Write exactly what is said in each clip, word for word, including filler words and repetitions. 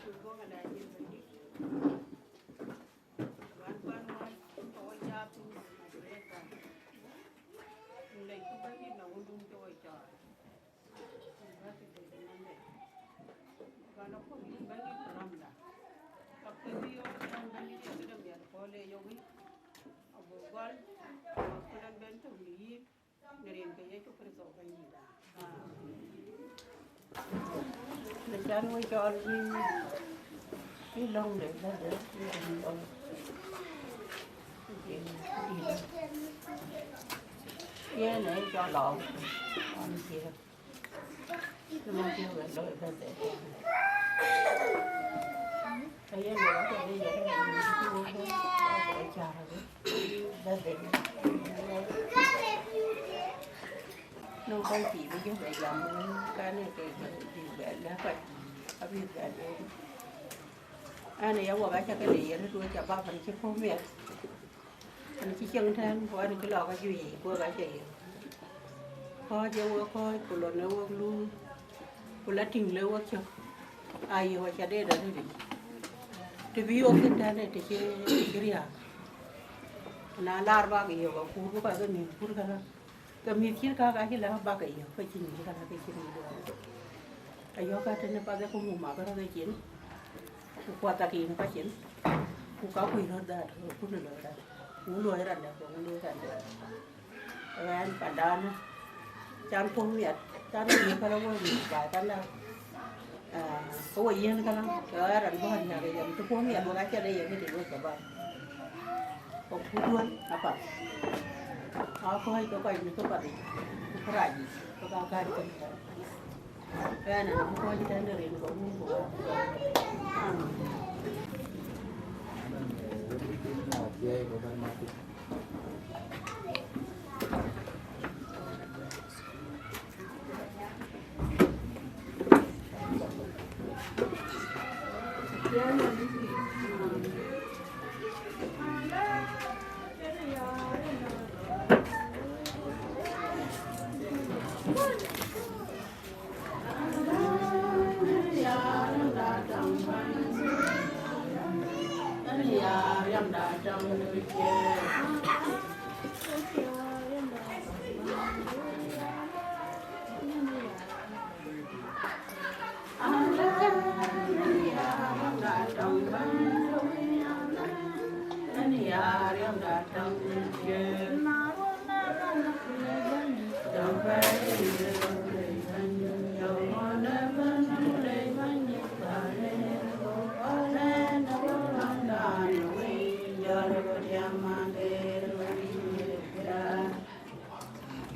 Ku gɔ̈k ala yen Bɛ̈nydït. Wän kuan wän tɔ̈ wɔ jaath thïn, Nazareth, lec ku Bɛ̈nydït na wundun tɔ̈ wɔ cɔɔl. Bäk de Monday. Wän akuɔ̈th yïn Bɛ̈nydït ku rɔ̈mda. Ka kueth yï ɣɔn cän Bɛ̈nydït ye këde miɛt kɔ̈l le yök yic. Ago gɔl, ago këdäŋ ben tök në yïn. Në rin ke Yecu Kërtho Bɛ̈nydït. Amen. Në can we cɔl yïn, yï lɔ̈ŋ de bɛ̈n de, yï lɔ̈ŋ. Yen ë cɔl lɔ, ɣɔn thiëëk. Cï man cï wek looi bɛ̈n de. Ka yen wek apiɛth ë yɛn ë yïn cï wek bɛ̈n, wek cäär arëët. Bɛ̈n de. Nɔŋ kɔc pïïr bï jɔ bɛ jam wën, ka ne ke bï bɛ lɛ̈k kɔc, abï bɛ lueel. An, ë ya wek acä ke le yen röt wek ca bä pan cï puɔ̈u miɛt. An cï cieŋ tɛ̈n, ku an cï lɔ ka juëc yic, ku wek acä ye. Kɔ̈ɔ̈c ee wek kɔ̈ɔ̈c, ku lon ee wek luui, ku la tïŋ le wek cök, aye wek ca deet arëët yic. Të bï wok thïn tɛ̈n, ee të cï, të cï riääk. Na laar bäk yök akuur, ku ka ke mïth kuur këlä. Ke mïth cït kak acï lɛ̈k bäk ke yök, ke cïn mïth këlä ke cïn mïth. Ayök ka tënë path, ku muk mak röt ecin, ku kuath akin ka cin, ku ka kuc röt dhät, ku në loi rɛ̈t, ku luɔi rande, ku luɔi rande. Ɣɛn pandan, can puɔ̈u miɛt, can yï këlä wek mïth baai panda. Ah, ke we yiën këlä, ke ɣɛn raan bɔ̈ nhiaak ë yam, të puɔ̈u miɛt wek acä de ye këdï wek ke bäk. Ku kuduɔ̈n apath. Aa kɔ̈ɔ̈c ke kɔc në këpath yic, ku kërac yic, ke ka kääc thïn. Ɣɛn ë nɔm kɔc tɛ̈n de rin ke wun ku wun. Amen.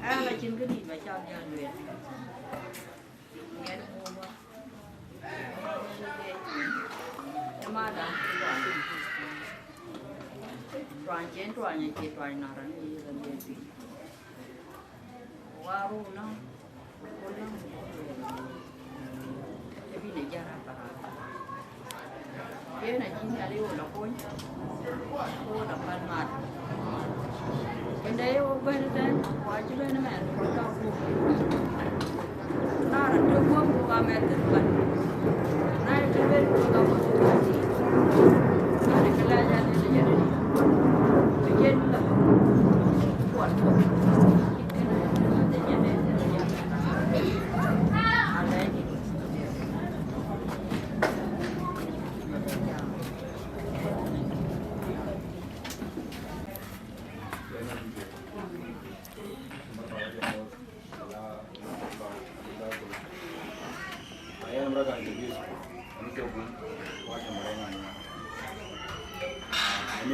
Ɣɛn acïn këdït ba cak jäl lueel. Ŋiɛt buk wä. Ë madam, tuany. Tuany cïn tuany, acie tuany nɔn rɔt në yï rɔt lueel piny. Warun nɔm, ku kul nɔm, ku kul nɔm. Të bï në jäl raan paran. Yen acï Nhialic wo la kony, wo la päl mat. Kënde ye wo bɛ̈n tɛ̈n, ku acï bɛ̈n ëmɛn, ku tɔ̈ ku. Na rɔt tök guɔ̈p, ku ka mɛt thïn bɛ̈n. Na ye kë lueel, ku ka bɔ̈ thïn bɛ̈n. Na ye kë lɛc an, yen jël. Ku yen la, ku kuɔl ku. Cït kënë, ade jël ë, ade jël ë. Alɛɛc.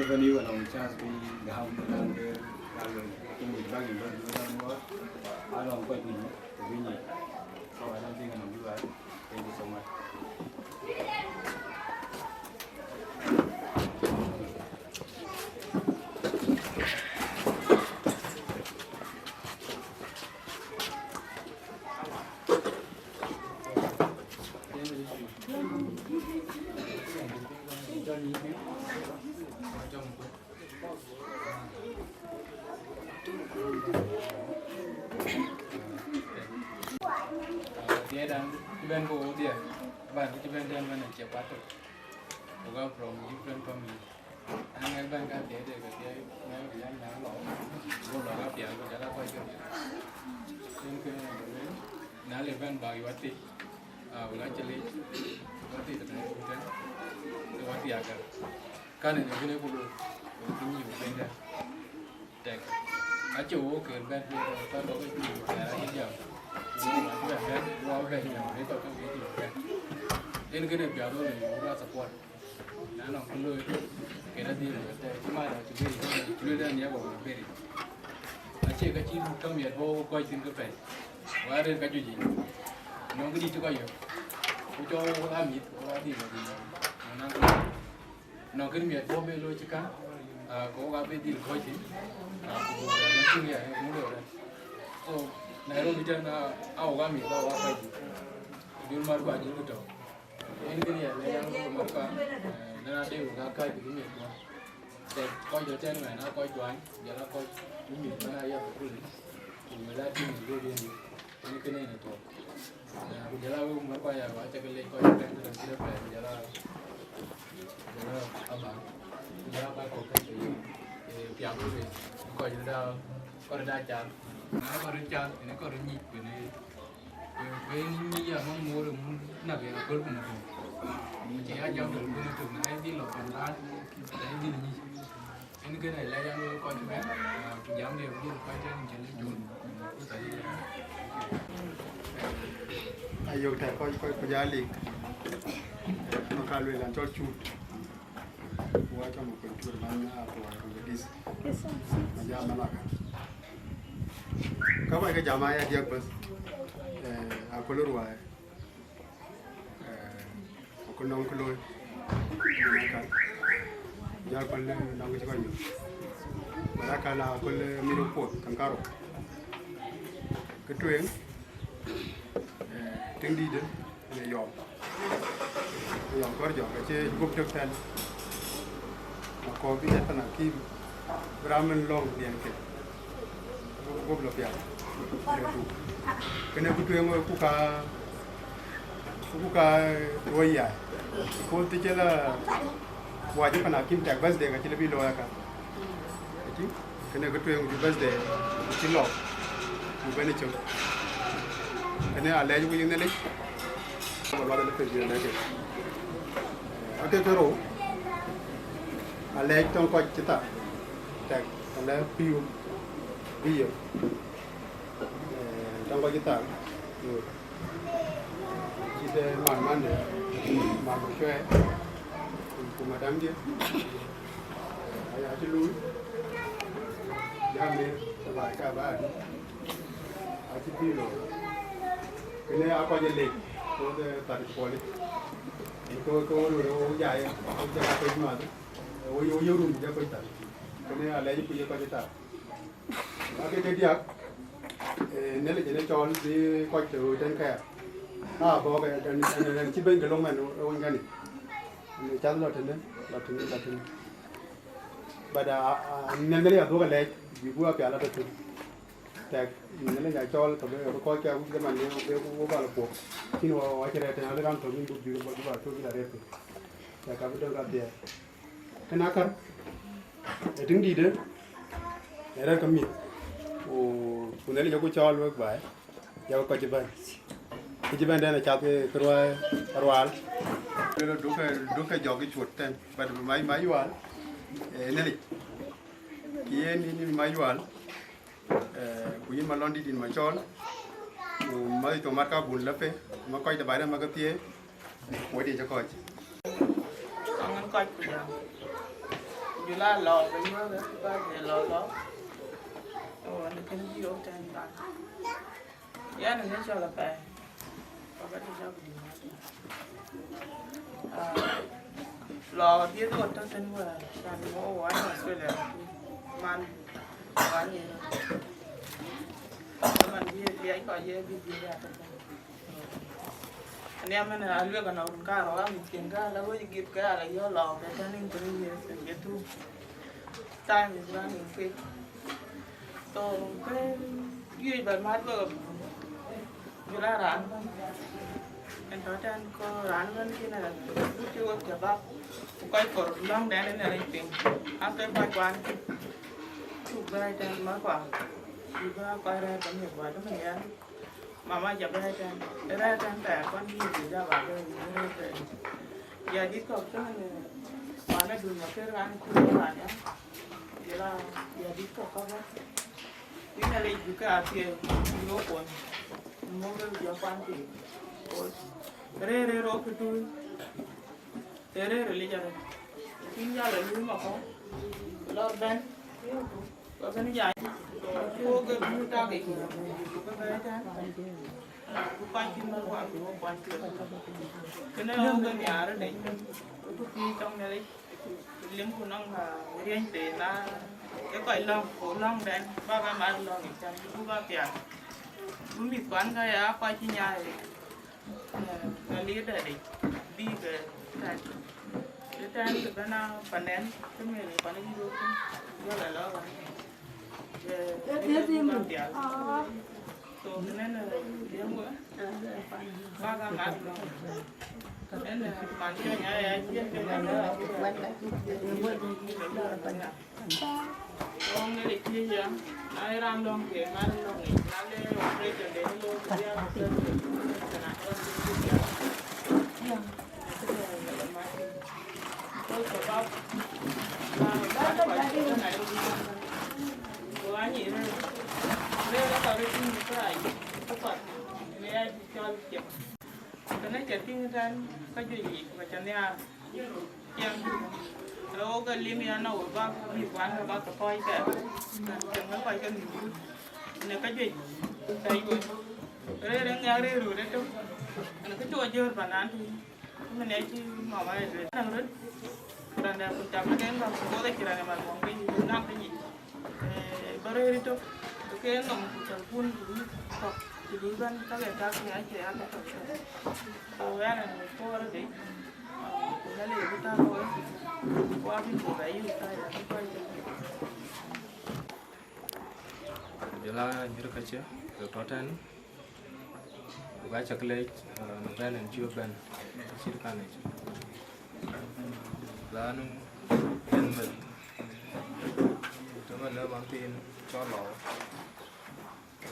Even you and on chance being the humble and the, I don't quite know. Winyi. So I don't think I'm gonna do that. Thank you so much. Dia dan, ben ko dia. Ban kë cï bɛ̈n tɛ̈n bɛ̈n acie kuat tök. Ku ka from different family. Na ŋɛk bɛ̈n ka thiëëde ke thiëëc, ŋɛk bï yam na lɔ. Go lɔ ka pial ku jɔl a kɔc ke. Yen ke na le bɛ̈n bak yuat thic. Ah, wala cï lec. Yuat thic tënë ku tɛ̈n. Ke wä thiakä. Kan ënë kënë ku loi. Ku kï nyiu piny tɛ̈n. Tɛk. Acie wo kër bɛ̈n, bɛ̈n, bɛ̈n, bɛ̈n, bɛ̈n, bɛ̈n, bɛ̈n, bɛ̈n, bɛ̈n, bɛ̈n, bɛ̈n, bɛ̈n, bɛ̈n, bɛ̈n. Yen kënë piath wo le, wo la support. Na nɔŋ kë loi, kën adhil, tɛk, cï man dɔ̈ cï beri, cï loi dɛn ya wo beri. Acie ka cï rut käm yɛt bɔ̈ kɔc thïn ke pɛ̈i. Wa rëër ka juëc yic. Nɔŋ këdït cï kɔc yök. Ku cɔl wo la mïth, wo la dhil, wo dhil. Wo naŋ kë. Nɔŋ kën miɛt bɔ̈ bï looi cï käŋ, ah, ku wok abï dhil kɔ̈ɔ̈c thïn, ah, ku buk rɛ̈ɛ̈r yen cïn ya, yen ku loi rɛ̈ɛ̈r. So, Nairobi tɛ̈n, ah, a wok amiɛt, a wok a kɔc dït. Dul mar kua jïl ku tɔ̈. Yen kën ya lɛ̈k yan ku mar kua, eh, na na de wok a kääc ku bï miɛt bɔ̈. Tɛk kɔc tɔ̈ tɛ̈n mɛn, a kɔc tuany, jɔl a kɔc bï miɛt man a ya ku kul. Ku wek a tïŋ ë luɔ̈k yen. Yen kënë yen ë tɔ̈. Ya, ku jɔl a wek mär kua ya, wa cä ke lec kɔc ë pɛ̈n tëde cït ë pɛ̈n, ku jɔl a, ku jɔl a aba, ku jɔl a kɔc kɔ̈k ke ke ye, eh, piath wek, kɔc röt aa, kɔc röt aa cath. Na kɔc röt cath, yen kɔc röt nyic, ku yen, ku, ku yen nyic ya, man moor ë mun näk ya aköl ku muk. Ku cï ya jam tök, ku yen tök, na ye dhil lɔ pan raan, na ye dhil nyic. Yen kënë lɛc an, wek kɔc bɛ̈n, ah, ku jam de abï kɔc tɛ̈n cï lec col, ku thac. Ayok tɛ̈ kɔc, kɔc ku jal lik. Ëmën ka lueel an cɔl Cut. Ku wa cɔl Makuëny Cut man a Tuɔɔc from the East. Ma jam man aka. Ka kɔc ke jam aya diäk bas. Eh, aköl ruai. Eh, ku nɔŋ kë looi. Jal köl nɔŋ kë cï kɔc yök. Bä aköl, aköl mïth kuɔth käŋ karou. Kë tueŋ, eh, tiŋ dïïtë ë yɔm. Ë yɔm kɔ̈r jɔk acie guöp tök tɛ̈n. Akɔ̈u bï yɛt pan akïm, bï raan mën lɔ̈ŋ diɛn ke. Guöp lɔ pial. Kënë ku tueŋ ku ka, ku ka ruɔi ya. Ku të cï la wac pan akïm tɛk bas de ka cï lë bï looi aka. Ëtï, kënë ku tueŋ ju bas de cï lɔ. Ku bɛ̈n cök. Kënë alɛɛc ku yïn Nhialic. Ba luɔth lë pek yïn lɛ̈k. Ake ke rou, alɛɛc tɔŋ kɔc cï thar, tɛk, alɛ pïu bï yök. Eh, tɔŋ kɔc cï thar, yök. Cït, eh, man mande, man Macuɛɛr, ku madam dië, eh, aya cï luui, jam ë, ke baai ka baai. Acï pïïr looi. Kënë aa kɔc ë lec, kɔc ë thar ë puɔlic. Kë, kë wo röt wo jai, wo jai kɔc math. Wo, wo yök rum jai kɔc thar. Kënë alɛɛc ku ye kɔc ë thar. Ake ke diäk, eh, Nhialic ënë cɔɔl bï kɔc të ɣööc tɛ̈n kɛɛr. Aa bɔ̈ ke tɛ̈n, tɛ̈n, tɛ̈n cï bɛ̈ny ke lok mɛn ë wony kɛn. Në cath lɔ tënë, lɔ tënë, lɔ tënë. But, ah, ah, Nhialic, Nhialic adhuɔ̈k alɛɛc, bï guɔ apial atɔ̈ thïn. Tɛk, Nhialic acɔɔl ke bï, bï kɔc ke awïc ke man, bï, bï, bï bal puɔ̈k. Cïn wɔ, wɔ cï rɛɛt tɛ̈n, abï raan tök bï, bï, bï, bï bal tök bï la rɛɛt thïn. Tɛk abï döŋ kadhiɛ. Kënë akär, ë tiŋ dïïtë, ë rɛ̈ɛ̈r ke mïth. Ku, ku Nhialic aku cɔɔl wek baai, ya wek kɔc cï bɛ̈n. Kë cï bɛ̈n tɛ̈n acath ke, ke ruai, rual. Duɔ̈kkë, duɔ̈kkë jɔk cuɔt tɛ̈n, but Mayual, eh, Nhialic. Kë yen, yïn, yïn Mayual, eh, ku yïn Malɔndït, yïn Macɔl, ku Mathitho Matka Bul Lape, ma kɔc de baai de ma ke thiëëc, ku wadiɛ̈ cï kɔc. Aŋën kɔc ku jam. Ku jɔl a lɔ, bï nyuɔ̈th, bï bä dhil lɔ lɔ. Ɣɔn kën bï ɣok tɛ̈n bä. Yɛn ë cɔl apɛi. Baba de jɔk dï. Ah, lɔ dhiëth ɣöt tɔ̈ thïn wɛ̈ɛ̈r, can wo wɔ Australia man, wɔ nyïïr. Man bï, bï a kɔc ye bï, bï ya tɔ̈ thïn. Ania mɛn a luek anɔŋ run karou, a mïth cin ka la wec git ke ala yɔ̈ɔ̈k lɔ ke tɛ̈n in three years in ke thuk. Time is running quick. So, ke yuec ba mat wek abun. Jɔl a raan bɛ̈n. Ën tɔ̈ tɛ̈n kɔɔr raan ëbën kën ë gut cï wek cä bak, ku kɔc kɔɔr lɔ̈ŋden ë Nhialic piŋ, aa ke kɔc kuan cuk bɛ̈ɛ̈i tɛ̈n mäkua, cï bä kɔc rɛ̈ɛ̈r ke miëth bä döm nhial. Mama cä bɛ̈ɛ̈i tɛ̈n, rɛ̈ɛ̈r tɛ̈n thɛɛr kɔn yï bï jɔ bä bɛ̈ɛ̈i yï rɛ̈ɛ̈r tɛ̈n. Ya dït kɔ̈k cï man wän adun ma kër raan cï raan ya, jëla ya dït kɔ̈k ka bä. Yïn Nhialic bï ke athiëëc bï wok kuɔny, muk ke jɔ kuan piny. Rëër rëër wok kë tui, ee rëër rilic arëët. Cïn jal ë luui makɔ̈u, lɔr bɛ̈n, bä bɛ̈n jai. Cuk ke bï tak yic, ku ke bɛ̈ɛ̈i tɛ̈n, ku kɔc cïn man kuan bï wok kuan cuet. Kënë wok ke nhiaar ëdë, ku pïïr tɔŋ Nhialic. Lim ku nɔŋ riënyde na ke kɔc lɔ̈ŋ, ku lɔ̈ŋden bä ka mat lɔ̈ŋ yic, can bï gup apial. Bï mïth kuan ka ya kɔc cï nyaai, eh, ka liir dɛ̈t yic, bï ke tɛ̈n. Ë tɛ̈n kë bɛ̈n a panden, ke mën kuan ë yï röt thïn, jɔl a lɔ ɣän. Eh, ë bï bï mat pial. So, kënë në liɛm we, bä ka mat lɔ̈ŋ. Ënë man cï nya ya cï yen ke nya ya. Wong ne le cï ya, na ë raan lɔ̈ŋ ke mat lɔ̈ŋ yic, na le operation de lo ya. Kënë cä tïŋ tɛ̈n, ka juëc yic, ka cä nhiaar. Ciɛŋ, ë wok ke lim ya nɔ̈k bä mïth kuan bä ke kɔc kɛ, cäŋ ke kɔc ke mïth wut. Në ka juëc, ka yuöc. Rëër ë ŋɛk rëër röt ëtök, në kë cuk jör panan tui. Mën ë cï mama ë lueel. Naŋ röt, ku raan dɛ̈ ku cam ëden bä, ku both acï raan ë man mɔ̈ŋ piny, ku naŋ piny yic. Eh, bä rëër ëtök, ke ke nɔm ku cäl pun, ku luui kɔ̈k, ku luui bän, ka ke tak ke acie ya ke tɔ̈. So, ɣɛn ë puɔ̈r ëdë, ku Nhialic bï tak looi, ku abï ku bɛ yïn ka ya, ku kɔc. Jɔl a nyïïr ka cï, ke tɔ̈ tɛ̈n, ku ka cäk leec, eh, në bɛ̈n ën cï bɛ̈n, cït kan yic. Lanu, yen meth, të man ë man thiin cɔl lɔ,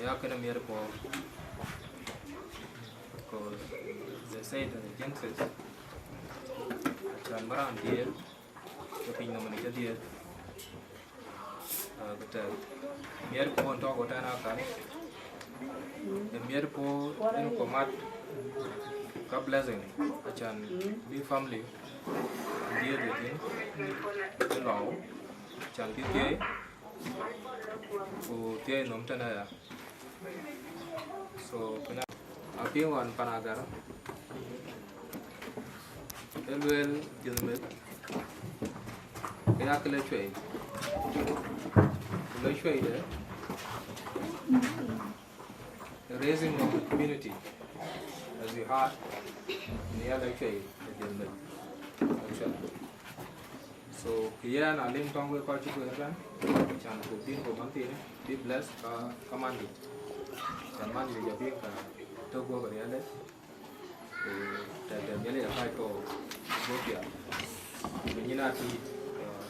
ya kënë miɛt puɔ̈u. Because they said in the Genesis, acän bï raan dhiëëth, ke piny nɔm ënë cï dhiëëth. Ah, ke tɛ̈k. Miɛt puɔ̈u ën tɔ̈ ku tɛ̈n akan. Ë miɛt puɔ̈u ën ku mat ka blessing. Acän bï family dhiëëth ë thïn. Bï lɔu. Acän bï thiëi. Ku thiëi nɔm tënë aya. So, kënë apiŋ ɣɔn pan agar, ë lueel jël meth, ke yak lɔ cuɛi. Ku lɔ cuɛi de, raising of the community, as you heard, në ya lɔ cuɛi ë jël meth. Actually. So, kë yɛn a lim tɔŋ wek kɔc cï guëër tɛ̈n, can ku bïn ku man thiinë, be blessed ka, ka man dït. Can man dït jɔ bï ka tök guɔ̈p riɛlde, ku tɛ̈ dɛ̈ Nhialic apac kɔ̈u guɔ̈p pial. Ku nyin a tïït, uh,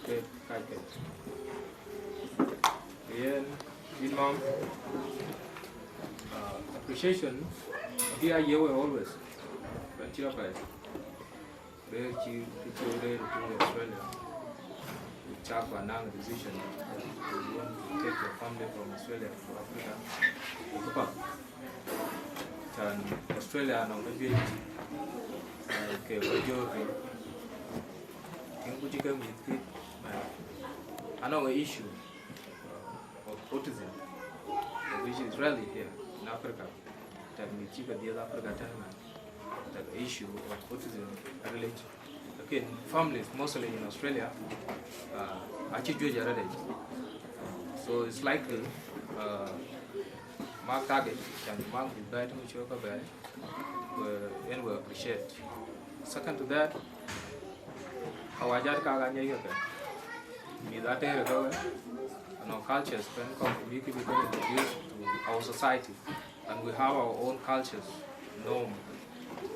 ke kac ke. Kë yen, yïn mam, uh, appreciation, abï a ye we always. Bɛ̈n cï apac. Rëër cï, cï cï rëër to Australia. Cak ba naŋ decision that you want to take your family from Australia to Africa. Ku këpath. Can Australia anɔŋ kë juëc, uh, ke kɔc jɔ̈ɔ̈r ke. Tïŋ ku cï ke mïth kït, man. Anɔŋ ë issue, uh, of autism, which is rarely here in Africa. Tɛ̈k mïth cï ke dhiëëth Africa tɛ̈n man. Tɛ̈k issue of autism ë ril yic. Lakin families, mostly in Australia, uh, acï juëc arëët yic. So it's likely, uh, mak target, can mak mïth bɛ̈ɛ̈i tïŋ cï ke bɛ̈ɛ̈i, we, yen we appreciate. Second to that, awajat ka ka nyɛc ke ke. Mïth atëër ke we, and our cultures, pen kɔ̈k bï kï bï ke introduced to our society. And we have our own cultures, norm,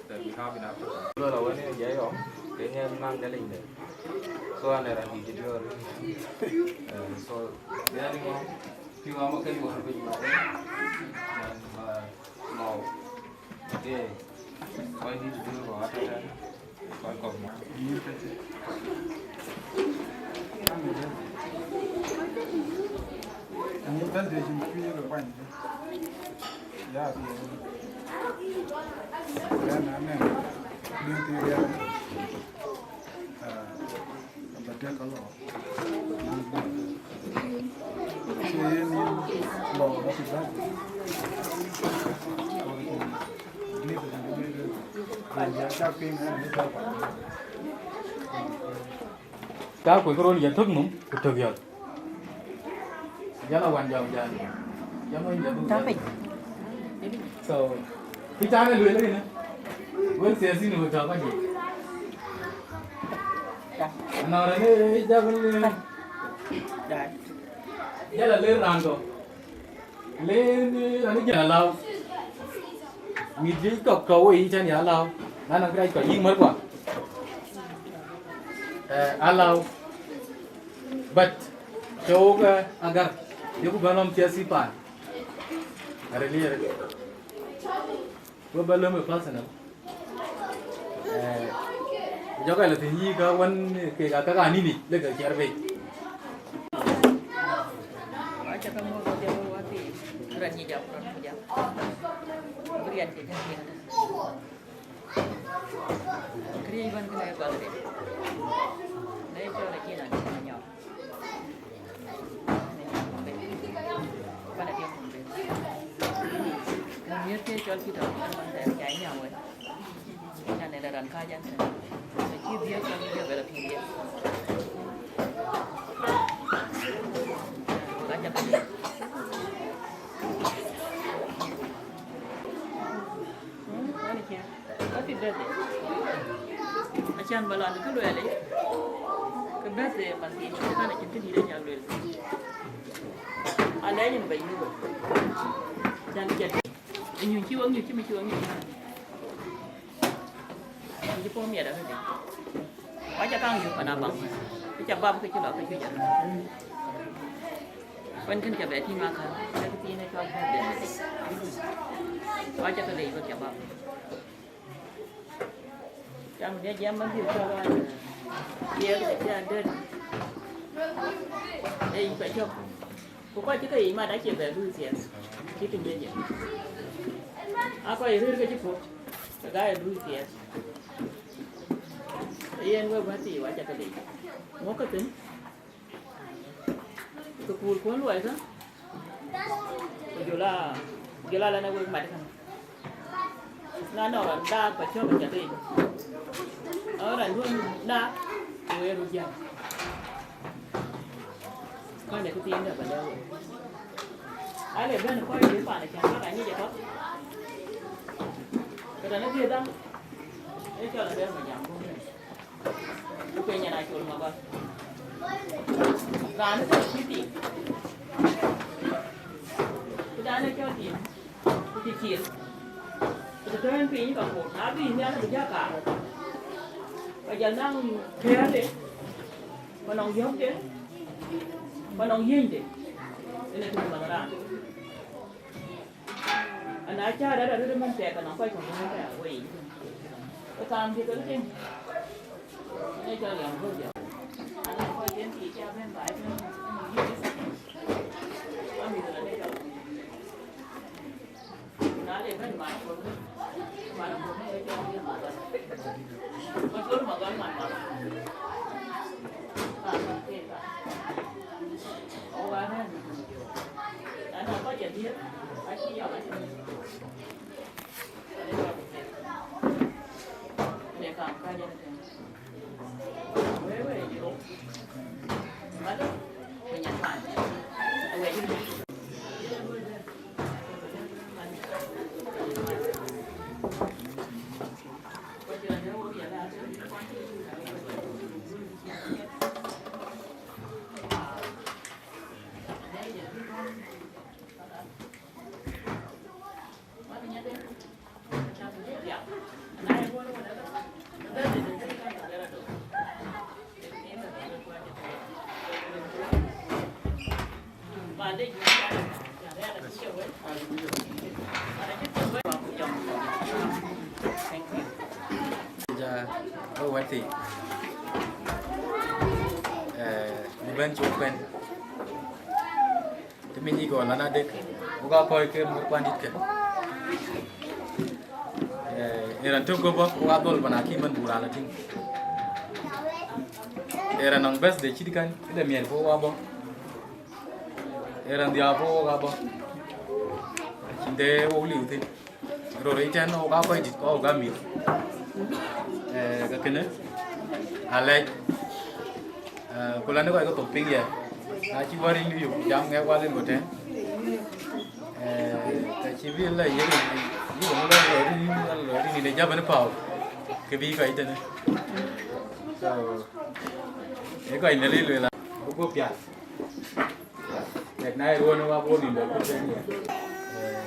that we have in Africa. Lo la wani ya yo, Kenya nang da linde. So an era di jidor. Eh, so yani mo, piwa mo kali war pe ma. Ma, no. Okay. Why did you do what? Why come? Ani bɛ̈n de cïn kuiir ë kuany. Ya, ya. Ya, na nɛn. Din ti ya. Ah, ba tek ka lɔ. So, yen yïn lɔ, ba ti bɛ̈n. Din ti ya, ya, ya, ya, ya. Ka kuc ke run ya tök num, ku tök yɔl. Jana wan jam jan. Jam wan jam. Tɔ piny. So, ki tane luel ni. Wen siasi ni wata ka ji. Anɔrɛ ni jabal ni. Jala le rango. Len, eh, rani jël alau. Mit jël tɔk tɔ wei chan ya alau. Na na kira tɔ yïk mar kwa. Eh, alau. But tɔ ga agar. Yeku ba lom tia si pan. Are liere. Ku ba lom personal. Eh, jɔkɛ lɔ thïn yï ka wan ke ka ka nini le ka ciɛr bei. Aca ka mɔ̈ɔ̈th wadiɛ̈ wä thïn, rɛn nyi jam, rɛn ku jam. Bï riɛn cï jam yïn. Këriëëc bän kënë ë gɔl rɛn. Në cɔl acïn an cïn anyɔk. Në cɔl Mumbai. Bän atïŋ Mumbai. Në miëth ke cɔl Peter, bän thɛɛr ca nyam wei. Yan ënë raan kääc ɛn tënë. Të cï dhiëëth, ka cï jɔ bɛ lɔ pïïr yen. Ka cä bɛ dhiëëth. Mm, wani cie. Happy birthday. Acan ba lɔ në kë luɛɛl yic. Kë birthday man thiin, kan acïn këdït acan lueel. Alɛɛc yen ba yïn. Can cɛ. Nyuc cï wek nyuc, cï mi cï wek nyuc. Cï puɔ̈u miɛt arëëdï. Wa ca kaŋ yök pan abaŋ. Kë ca bap kë cï lɔ kë juëc arëët. Kuɛn kën ca bɛ tïŋ akäl, ke kë thiin ë cɔl bɛ̈ɛ̈r bɛ̈ɛ̈r. Wa ca ke leec wek ca bap. Cam diɛ jiɛm man dhil cɔl wa. Diɛɛr kë ca dɛ̈t. Ee yï pa cɔk. Ku kɔc cï ke yic mat acie bɛ luui thiɛth, cï tïŋ de jɛ. A kɔc rëër ke cï puɔ̈k, ke gayë luui thiɛth. Yen wek wäthii wac akedï. Ŋuɔ̈kkë thïn, thukul kuɔ̈n luɔikë, ku jɔl a, jɔl a lɛn ë wek mat kënë. Na nɔŋ raan daak, pa cɔ̈k ë ca thëëc. Nɔŋ raan duɔ̈n daak, ku ë röt jäl. Kɔn ë këthiin dɛ bä lɛ̈k we. Ale bɛ̈n kɔc bï pan ë cäŋ bä ka nyic ë kɔ̈k. Ke tɔ̈ në dhiëëth dam, ë cɔl ë bɛ̈n bä jam guöp. Ku piny en acol magɔl. Raan ë tɔ̈ cï thïn. Ku dan ë cɔl thïn. Ku cï cil. Ku të tɔ̈ en piny ka koor, na bï nhial bï jɔ kaar. Ka jɔl naŋ kɛ̈ɛ̈rde, ku nɔŋ yɔ̈ɔ̈kde, ku nɔŋ yiënyde, en ee kë cï math raan. Ana cä rɛ̈t arëët ëmën tɛɛk, ke nɔŋ kɔc kɔ̈k ëmën tɛɛk wei. Ke kaam diëk ke tïŋ. Ënë cɔl yam guöp jɔ. Ana kɔc en kï cä bɛ̈n baai tën, ëmën yïk ë thakin. Amïth rɛ̈t ë cɔl. Na le bɛ̈n man kɔ̈k, man kɔ̈k ë cɔl yï magɔl. Kɔc cɔl magɔl man magɔl. Ka ke ka. Ë wa rɛ̈n. Ana kɔc adhiëth, acï yɔm acï. Ja, oh, what thing? Eh, ni ben chuk ben. Ti mi ni go lana dek. Uga koi ke mur kwandit ke. Eh, eran to go ba, uga dol bana ki man bura la ting. Eran nang bes de chit kan, de mier ko uga ba. Eran dia ko uga ba. Chinde wo liu tin. Ror iten o ka koi dit ko ga mi. Eh, ka kene. Alai. Eh, kula ne ko ko to ping ye. Na chi wari ni yu jam nge wale no ten. Eh, ka chi bi la ye ni, ni ko la lo ni, la lo ni ne jaban pau. Ke bi ka itene. So, e ko ine le la. Ko pia. Tek na ye ruɔ̈n ë wap wo nïm bɛ kut bɛ̈n ye. Eh,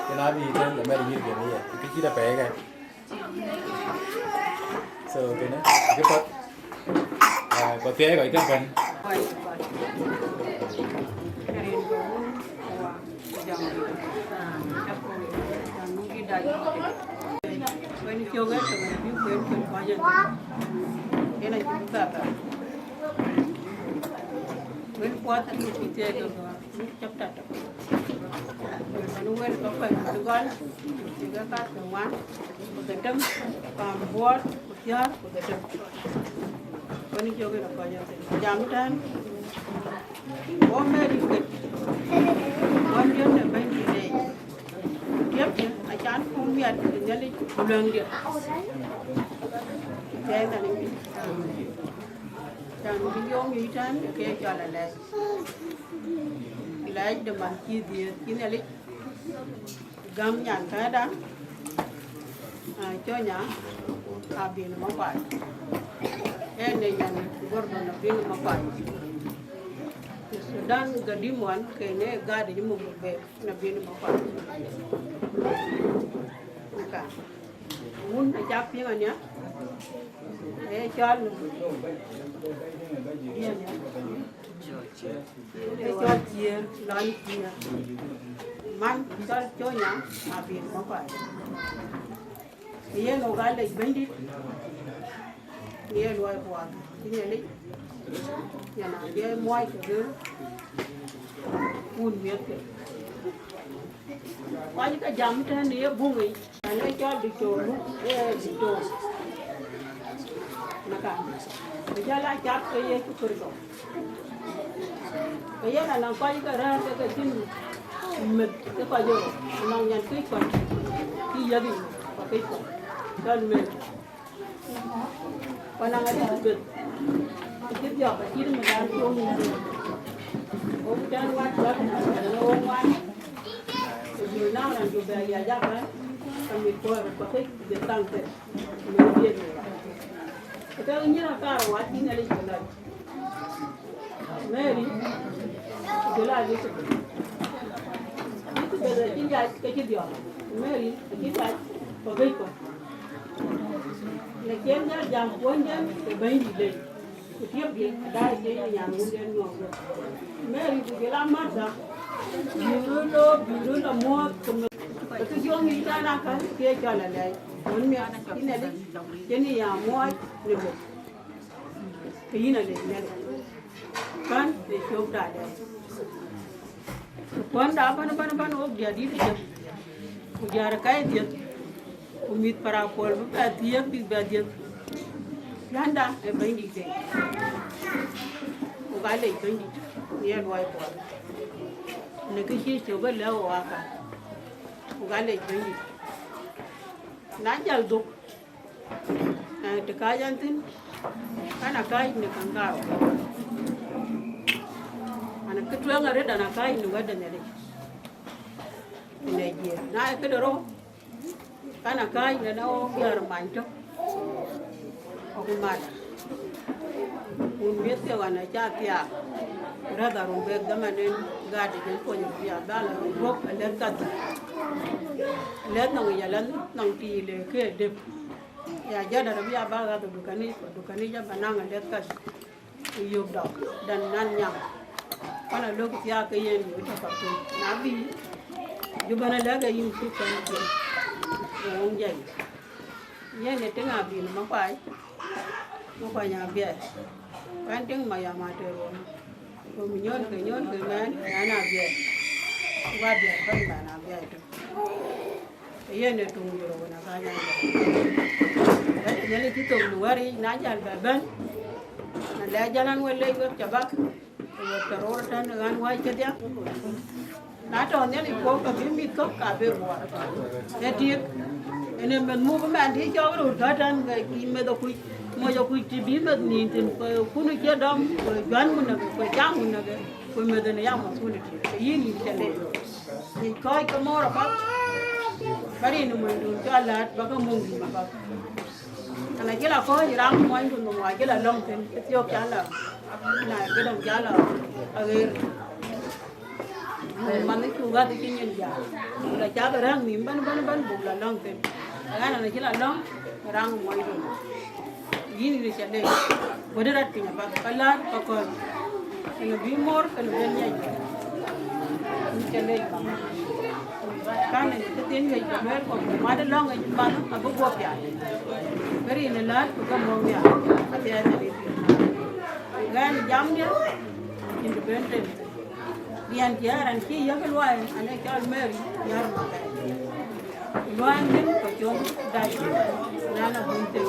kën abï tɛ̈n lɔ mɛt nyïïr kën ye. Kë cït apɛi kë. So, kënë, kë path. Ah, kɔ thiɛɛi kɔc kë bɛ̈n. Wën cök ë tök ë bï kueen kueen kɔc ë. Yen acï bï baba. Wën kuɔth cï bï thiëëk ë gɔ̈ɔ̈r, Luk chapter tök. Wën wën ka kuɛn cï gɔl, cï ke kath ke ŋuan, ku dhetem, kaam buɔɔt, ku thiäär, ku dhetem. Wën cök ë tök kɔc ë. Jam tɛ̈n, wo Mary kec, ɣɔn diën de Bɛ̈nydït leec. Tiëpkï acan kuum miɛt ë Nhialic ku luɛŋdiɛ̈. Thiɛɛi Nhialic piny. Can bï yom yic tɛ̈n ke cɔl alɛɛc. Lɛɛc de man cï dhiëëth cï Nhialic gäm nyan kɛ̈ɛ̈da, ah, Conya Abin Makuac. Ënë nyan Gordon Abin Makuac. Sudan Gadim wan kënë gat yic muk bek. Na bïn bä kuat. Ka. Wun acak piŋ ania. Ee cɔl. Ee cɔl Ciëër, lɔny Ciëër. Man cɔl Conya, abïn bä kuat. Yen ɣok aa lec Bɛ̈nydït, në ye luɔi puɔth cï Nhialic, yen aa jɔ muɔɔc kekë wun miɛ̈thke. Kɔc ke jam tënë ye buŋ yic, ɣɛn ee cɔl Diktor Luk, ee Diktor në kan, bï jɔl aa cath ke Yecu Kërtho. Ke yen anɔŋ kɔc ke rɛ̈ɛ̈r ke ke cïn meth ke kɔc ë röt, anɔŋ nyan këc kɔc cï yiëk yic, kɔc këc kɔc cɔl meth. Ku anɔŋ Elizabeth, acï dhiɔp, acït mëdan tuɔŋ nïïm. Wok tɛ̈n wät wät, wok ŋuan. Ku jɔl naŋ raan jɔ bɛ liac aka, ka mit kuɔɔr röt kɔc këc bï thaŋ thïn, në dhiëth. Ke nyïïr akaar wät cï Nhialic ke lɔc. Mary, ku jɔl a Elizabeth. Elizabeth acï liac ke cï dhiɔp. Mary acï liac, ku bɛ̈c kɔc. Në cïn jal jam kuɔnyden ke Bɛ̈nydït lec. Ku tiëpkï, adaai cï nyan wunden nyuɔɔth. Mary ku jɔl a Martha, bï röt lɔ, bï röt lɔ muɔ̈ɔ̈th, ku meth. Ke kë jɔŋ yic tɛ̈n akäl, ke cɔl alɛɛc. Wun miɛt cï Nhialic, cïn ya muɔɔc në meth. Ke yïn alec Nhialic. Kän ë cökda dɛ̈. Ku kuɔ̈nda bän, bän, bän, wok diäär dït ë jëk, ku diäär ë kɛ̈i dhiëth, ku mïth Parakuɔl bï bɛ thiëëk bïk bɛ dhiëth. Yanda ë Bɛ̈nydït dɛ̈. Wok aa lec Bɛ̈nydït në ye luɔi puɔth. Në kë cï cök ë lɛ̈k wok akäl. Wok aa lec Bɛ̈nydït. Na jäl dhuk, Eh, të kääc ɣɛn thïn, ɣɛn akääc në käŋ karou. Ɣɛn kë tueŋ arëët, ɣɛn akääc në wɛ̈t de Nhialic. Në jiël. Na ee këde rou, ɣɛn akääc në, në ɣok diäär many tök. Ɣok mat. Wun miɛ̈thke ɣɛn aca thiaak. Rɛ̈th arum bek dhaman en gaat de jël kony bï a bal guɔ̈p alɛ̈th kadhïc. Alɛ̈th nɔŋ yic, alɛ̈th nɔŋ tiil le ke dep. Ya jɔt dɛ̈t abï a bä ɣäth ë dukanic, ku dukanic abä naŋ alɛ̈th kadhïc, ku yök dɔk, dan nan nyaŋ. Kɔn alök thiaak ke yen, yök tɔ Khartoum. Na bï, Yu bɛ̈n alɛ̈k ë yïn cï kɔn piŋ ë wun jai. Yen ë tïŋ abï në Makuai, Makuai Abiɛɛr. Kuɛn tïŋ Mayam Ater wun. Ku mi nyöl ke nyöl ke mɛn, mɛn Abiɛɛr. Ku Abiɛɛr bɛ̈n mɛn Abiɛɛr tïŋ. Yen ë tuŋ jurë wun aka nyan jai. Wɛ̈t ë Nhialic cï thok në wär yic, na jäl bɛ bɛ̈n. Na lɛ jäl an, wek lec wek cä bak. Ku wek ke röör tɛ̈n ɣän wäc kedhia. Na tɔ̈ Nhialic puɔ̈u ke bï mïth kɔ̈k ka bï guɔɔr. Ë tik, ënë meth muk mɛn tï cɔk röör tɔ̈ tɛ̈n ke kï meth akuc, moc akuc tï bï meth nïn thïn, ku kun cie dɔm, ku juän wun nake, ku cam wun nake, ku meth ënë ya mathul tï. Ke yïn yïn cä lec. Yic kɔc ke moor apath, ba rin ë monydun cɔl läät, ba ke muŋ yïn apath. Ana cï la kɔ̈ɔ̈c ë raŋ muɔnydu nhom, wa cï la lɔ̈ŋ thïn, ë thiɔ̈k cä la, na këdäŋ cä la aɣeer. Manh cuk ɣäth cï nyin jäl, ku la cak rɛ̈ŋ nïm bɛ̈n bɛ̈n bɛ̈n, buk la lɔ̈ŋ thïn. Ɣɛn ana cï la lɔ̈ŋ ë raŋ muɔnydu nhom. Yïn yïn cä lec, guöt rɔt piny apath, ka läät ka kɔ̈ɔ̈c, kënë bï moor, kënë bï nhiac. Yïn cä lec bä. Kan ë këthiin juëc bä lueel, ku mat ë lɔ̈ŋ ë manh abï guɔ pial. Bï rin ë läät ku ke mɔ̈u nhial, athiɛɛi Nhialic pïïr. Ɣɛn jamdiɛ̈, cïn të ben tem. Diɛn cï ɣɛn raan cï yäk luɔi, an, ee cɔl Mary Nyar Makai. Luɔi thïn ku com dac, na na bun tem.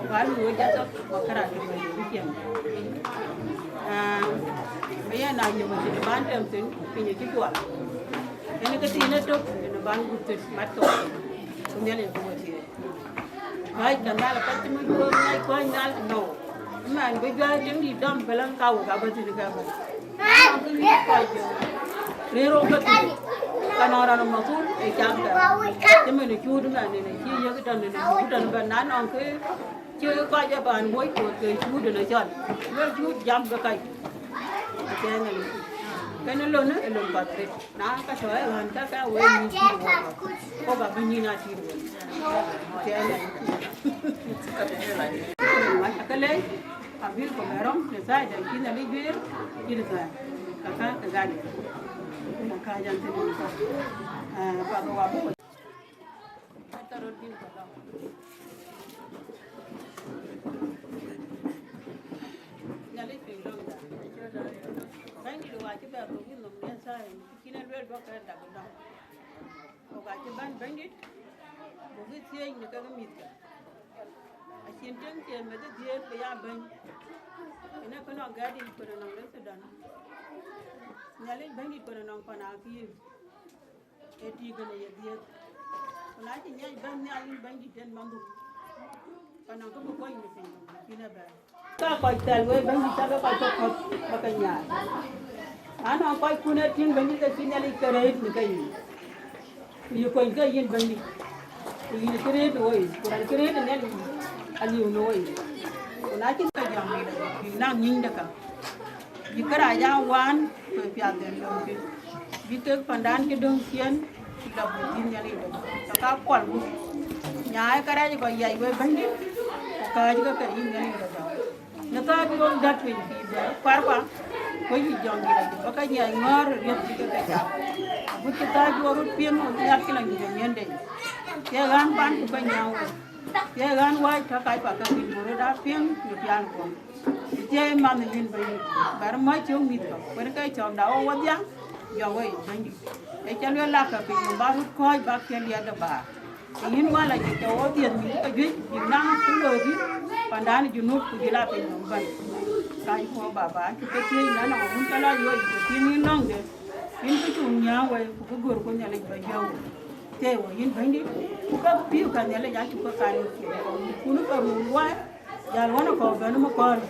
Ku alu wec athok, ku kërac bï bɛ̈n bï cieŋ. Aa, ë yen a nyuɔ̈th acïn ban tem thïn, piny acï cuɔl. Yen ke thiin ëtök, yen ban gut thïn, mat thok. Ku Nhialic ku we thiëëc. Kɔc ka nhial ka cï mï juöör ŋiɛc kɔc nhial tënou? Ëmɛn bï juäi tiŋdït dɔm, bï läŋ ka wok abä thïn ke bä. Rëër wok bä thïn, ka nɔŋ rɔn ë mathul ë cam dɛ̈. Cï mën ë cuut ëmɛn, ënë cï yek tɔn, ënë muk tɔn bä, na nɔŋ kë cï kɔc ë bän wöc kuöt ke cuut ënë cɔl. Luel cuut jam ke kac. Athiɛɛi Nhialic. Kënë lon ë lon path rëët. Na ka tɔ̈ ë ɣän ka, ka wek nyïn tït wok, kok abï nyïn a tït wok. Athiɛɛi Nhialic. Mac akë lec, abï ku bɛ rɔm në thaai dɛ̈ cï Nhialic guiir, cït thaai. Ka ka ke gal. Ku na ka jan thïn në ka. Ah, pa ke wa bï Ata rot bïn kɔc lɔ̈ŋ. Nhialic piŋ lɔ̈ŋda. Bɛ̈nydït, wok acï bɛ thok yïnhom yen thaai, cïn ë luel duɔ̈kkë dak lɔ̈ŋ. Wok acï bɛ̈n Bɛ̈nydït, buk yï thiëëc në kek mïthkë. Acïn tiŋ cie meth ë dhiëëth bï ya bɛ̈ny. Ënë kë nɔŋ gɛ̈ɛ̈t yic, kën ë nɔŋ rëth ëdɔn. Nhialic Bɛ̈nydït, kën ë nɔŋ pan akïm. Ee tik ënë ye dhiëëth. Ku na cï nyiɛc bɛ̈n nhial yïn Bɛ̈nydït yen manhdu, ka nɔŋ kë bï kuɔny në piny nɔm, cïn ë bɛ̈n. Ka kɔc thɛl wei Bɛ̈nydït, cakë kɔc tɔ̈ kɔ̈th bä ke nyaai. Na nɔŋ kɔckun ee tïŋ Bɛ̈nydït, ke cï Nhialic ke rëët në keyiic. Ku yï kony ke yïn Bɛ̈nydït. Ku yïn cï rëët ë woi, ku raan cï rëët ë Nhialic aliu në woi. Ku na cïn ke jam, bïk naŋ nyïnyde ka. Bï kërac aa waan, ku ë piathden döŋ piny. Bï kek pandan cï döŋ ciëën, cï lɔ bï yïn Nhialic döŋ. Ka ka puɔl gup. Nyaai kërac ë kɔc yiac wei Bɛ̈nydït, ku kääc ke ke yïn Nhialic döŋ. Në thaar bï wok däk piny bï bɛ̈ɛ̈r kuarkuar, ku yï jɔŋdït ajï bä ke nyiɛc ŋɔ̈ɔ̈r ë riöp cï ke ke cak. Agut cï thaar bï wok röt piŋ, wok cï yak cï lɔ nyuc ë nyiɛnde. Cie ɣän pan ku ke nyääŋ wei. Cie ɣän wääc tɔ̈ kac pa ke piny, ku röt aa piŋ në piaan kuɔn. Cie manh yïn Bɛ̈nydït, bär mɔ̈c cök mïthkɔ, kuën ke cɔ̈kda wok wodhia, jɔ wei Bɛ̈nydït. Ee ca lueel lakë piny nɔm bä röt kɔ̈ɔ̈c bäk cïn liɛɛt de baar. Ke yïn wala jëk cä wok dhiëth mïth ke juëc, bïk naŋ kë looi bï pandan ë Junub ku jël a piny nɔm bɛ̈n. Kackuɔ Baba, acuk ke thiëëc na nɔŋ wun cä lɔ yuɔc, ku thiëëc yïn lɔ̈ŋde, yïn bï cuŋ nyääŋ wei, ku bï gör ku Nhialic bä jiëu. Thieei wɔ yïn Bɛ̈nydït, ku ka pïïu ka Nhialic acuk ke kan thiëëc, ku kun ke run luɔi, jäl ɣɔn ë kɔ̈u bɛ̈n ë mukɔ̈ɔ̈r,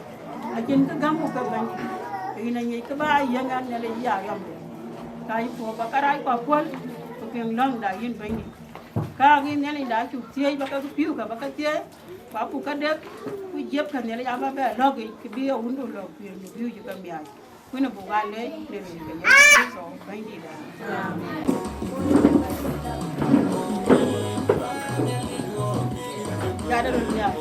acïn kë gäm ku ke Bɛ̈nydït. Ke yïn anyic kë bä a yiëŋ ɛn Nhialic ya riɔmde. Kackuɔ bä kärɛc ku apuɔl, ku piŋ lɔ̈ŋda yïn Bɛ̈nydït. Kaak yïn Nhialicda acuk thiëëc bä ke pïïu ke bä ke thiëëc, ku abuk ke dek, ku jiëp ke Nhialic abä bɛ lɔ̈k yic, kë bï ye wundu lɔ̈k piööc në pïïu cï ke miaac. Kuën buk aa leec në rin ke Yecu Kërtho Bɛ̈nydït. Amen. Jat röt nhial.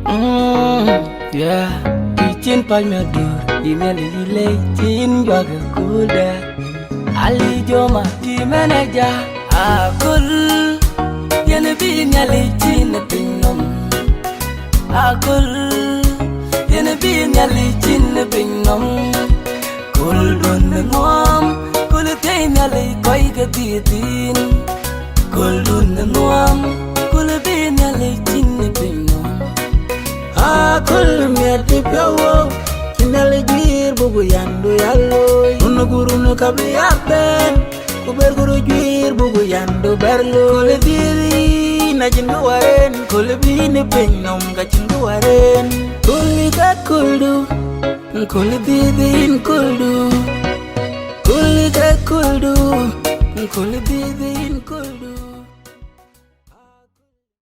Mm, yeah. Yï cïn päc miäkduur, yï Nhialic yï lec, cïn juak ë kuulda. Ali Joma, team manager, aköl, yen bï Nhialic cïn ë piny nɔm. Aköl, yen bï Nhialic cïn ë piny nɔm. Köldun ë nuɔm, köl ë thiëi Nhialic kɔc ke dhiëëth thïn. Köldun ë nuɔm, köl ë bï Nhialic cïn ë piny nɔm. Aköl miɛt ë piɔ̈u wok, cï Nhialic guiir buku yandu ya looi. Run ë gurun ë ka bï ya bɛ̈n, ku ber guru juiir buku yandu bɛ̈r looi. Köl ë dhiëëth yïn acïn kë war en, köl ë bï yïn ë piny nɔm ka cïn kë war en. Köl ë ka köldu, köl ë dhiëëth yïn köldu. Köl ë ka köldu, köl ë dhiëëth